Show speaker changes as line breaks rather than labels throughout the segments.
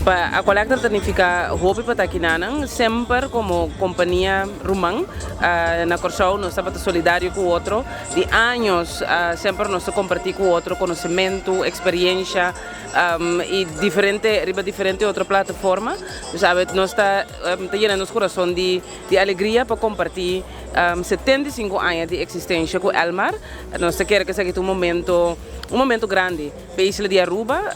Pa Aqualectra ta nifica hopi pa ta akinan, semper como compania ruman na Corsou nos tabata solidario cu otro, di años semper nos ta comparti cu otro conocemento, experiencia y diferente riba diferente otro plataforma. Dus awe nos ta ta yena nos corazon di di alegria pa comparti 75 aña di existencia cu Elmar. Nos ta kere cu esaki ta un momento un momento grandi p'e isla di Aruba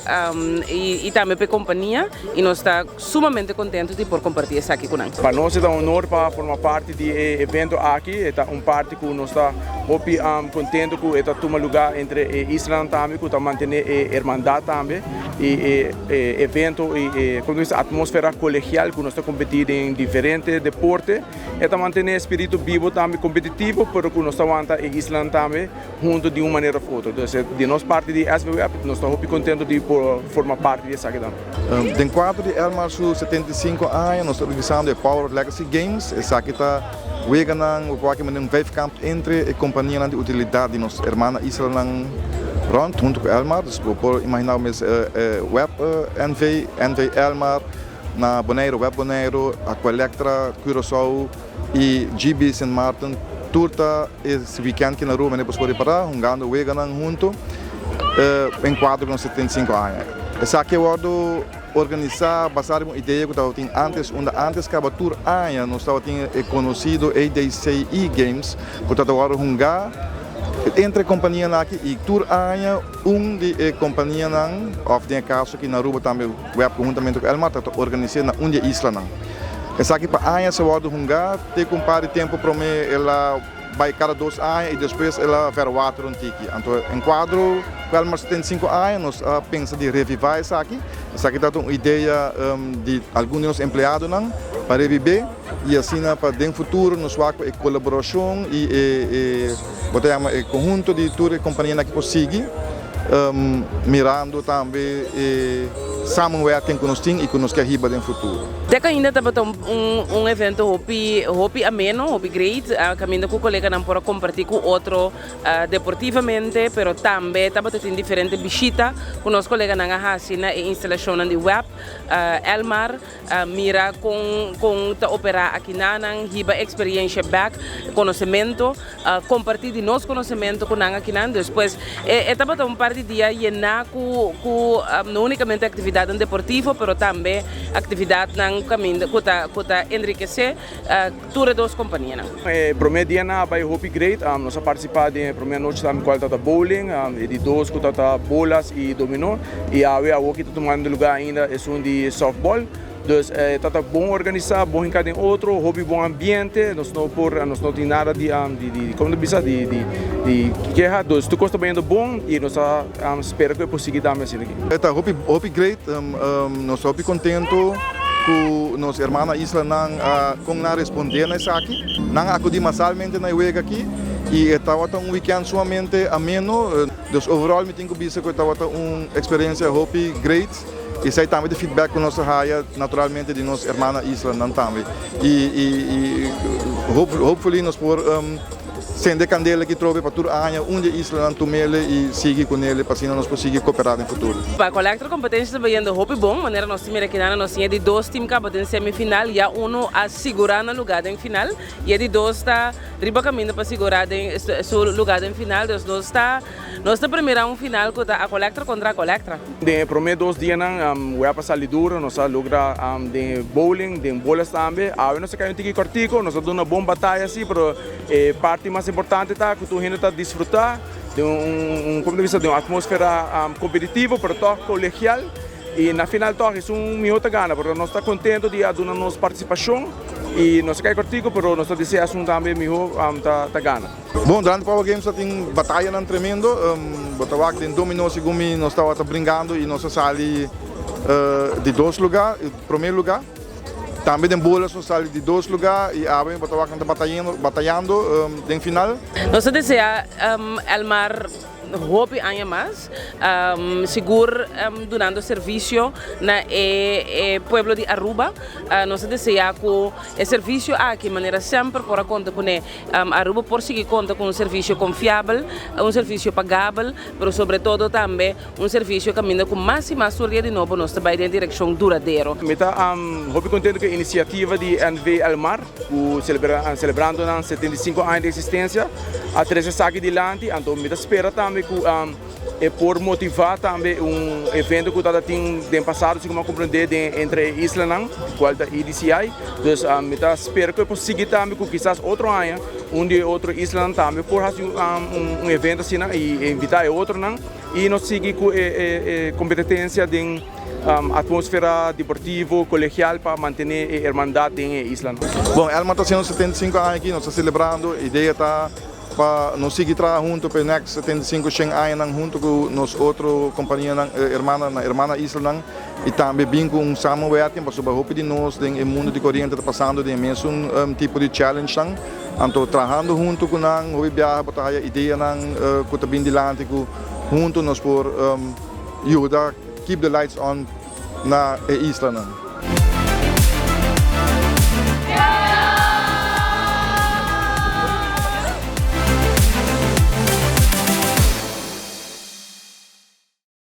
y tambe p'e compania y nos ta sumamente contento di por comparti esaki cu nan.
Pa nos e ta un honor pa forma parti di e evento aki. E ta un parti cu nos ta hopi contento cu e ta tuma lugar entre e islanan tambe cu ta mantene e hermandad tambe y e evento y e como ta bisa atmosfera colegial cu nos ta competi den diferente deporte. E ta mantene e spiritu bibo tambe competitivo pero cu nos ta wanta e islanan tambe hunto di un manera of otro. Entonces di nos parti di SVWeb nos ta hopi contento di por forma parti di esaki tambe.
Den cuadro di Elmar su 75 aña nos ta organisando e Power of Legacy Games. Esaki ta weganan cu aki manda un vijfkamp entre e companianan di utilidad di nos hermana islanan rond hunto cu Elmar. Dus bo por imagina bo mes Web NV, NV Elmar na Bonaire, Web Bonaire, Aqualectra Curaçao y GB Sint Maarten tur ta e weekend ki na Aruba mende por score para hungando weganan hunto en cuadro cu nos 75 aña. Esaki a wordo organisa basa riba un idea cu tabatin antes unda antes caba tur aña nos tabatin e conocido ADCE Games cu ta wordo hunga entre companianan aki y tur aña un di e companianan of den e caso aki na Aruba tambe Web conhuntamente cu Elmar ta organise na un di e islanan. Esaki pa aña sa wordo hunga te cu un par di tempo prome el a bay cada dos aña y despues el a verwater un tiki. Anto en cuadro cu Elmar 75 aña nos a pensa di reviva esaki. Esaki ta un idea di algun di nos empleadonan pa revive y asina pa den futuro nos wak cu e colaboracion y e bo ta yama e conhunto di tur e companianan aki por sigui. Mirando tambe e samenwerking ku nos tin i ku nos ke hiba den futuro.
Dek ainda tabata un evento hopi hopi ameno, hopi great, kaminda ku koleganan por a kompartí ku otro deportivamente, pero tambe tabata tin diferente bishita ku nos koleganan a hasi na e instalashonnan di web, Elmar. Mira kon kon ta operá akinanan, hiba eksperiencia bèk, konosementu, kompartí di nos konosementu ku nan akinan. Despues e tabata un par di dia yená ku ku no únikamente aktividatnan deportivo, pero tambe aktividatnan kaminda ku ta ku ta enrikesé tur e dos kompanianan.
E promé dianan a bai hopi great. Nos a partisipá den e promé anochi tambe kual tabata bowling, e di dos ku tabata bolas i dominó i awe awoki ta tumando lugá ainda esun di softball. Dus e tabata bon organisá, bon hinká den otro, hopi bon ambiente. Nos no por, nos no tin nada di di komo ta bisa di di keha. Dus tur kos ta bayendo bon i nos ta spera ku e por sigui tambe asina aki.
E ta hopi hopi great, nos ta hopi kontentu. Ku nos hermana islanan a kon nan respondé na esaki. Nan a akudí masalmente na e wega aki i e tabata un wikènt sumamente ameno. Dus overall mi tin ku bisa ku e tabata un eksperensia hopi great. Esei tambe ta e feedback ku nos a haya naturalmente di nos hermana islanan tambe. I hopefully nos por Sende kandela ki trobe pa tur aña un di e islanan tumele i sigui ku nele pa asina nos por sigui koperá den futuro.
Pa Collector kompetensia ta bayendo hopi bon, manera nos ta mira kinan nos tin e di dos team kaba den semifinal, ya uno a sigurá nan lugá den final i e di dos ta riba kaminda pa sigurá den su lugá den final, dus nos ta nos ta premira un final ku ta Aqualectra kontra Aqualectra.
Den e prome dos dianan wea pa sali duro, nos a logra den e bowling, den bolas tambe. Awe nos a kai un tiki kortiko, nos a duna bon bataya si, pero e parti mas importante ta ku tur hende ta disfruta den un, komo ta bisa, den un atmosfera kompetitivo pero tòg kolegial. I na final tòg esun mihó ta gana, pero nos ta kontento di a duna nos partisipashon i nos a kai kortiko pero nos ta desea esun tambe mihó ta gana.
Bon, durante Power Games ta tin batayanan tremendo. Bo ta wak den domino segun mi nos tabata bringando y nos a sali di dos lugar, prome lugar. Tambe den bolas nos sali di dos lugar y awe bo ta wak nan ta batayando den final.
Nos ta desea Elmar. hopi aña mas, sigur dunando servicio na e pueblo di Aruba. Nos ta desea cu e servicio aki, manera semper por a conta cune, Aruba por sigui conta cu un servicio confiabel, un servicio pagabel, pero sobre todo tambe un servicio caminda cu mas y mas tur dia di nobo nos ta bay den direccion duradero.
Mi ta hopi contento cu e iniciativa di NV Elmar cu celebrando nan 75 aña di existencia a trece esaki dilanti, anto mi ta spera tambe cu e por motiva tambe un evento cu tabata tin den pasado, si como a comprende, den entre e islanan, cual ta EDCI. Dus mi ta spera cu e por sigui tambe cu kisas otro aña un di e otro islanan tambe por haci un evento asina y invita e otronan y nos sigui cu e competencia den atmosfera deportivo colegial pa mantene e hermandad den e islanan.
Bon, Elmar ta haciendo 75 aña aki, nos ta celebrando, idea ta pa nos sigui traha hunto pa e next 75, 100 añanan hunto cu nos otro companianan, hermana, na hermana islanan y tambe bin cu un samenwerking pasobra hopi di nos den e mundo di coriente ta pasando den e mesun tipo di challengenan. Anto trahando hunto cu nan hopi biaha bo ta haya ideanan cu ta bin dilanti cu hunto nos por yuda keep the lights on na e islanan.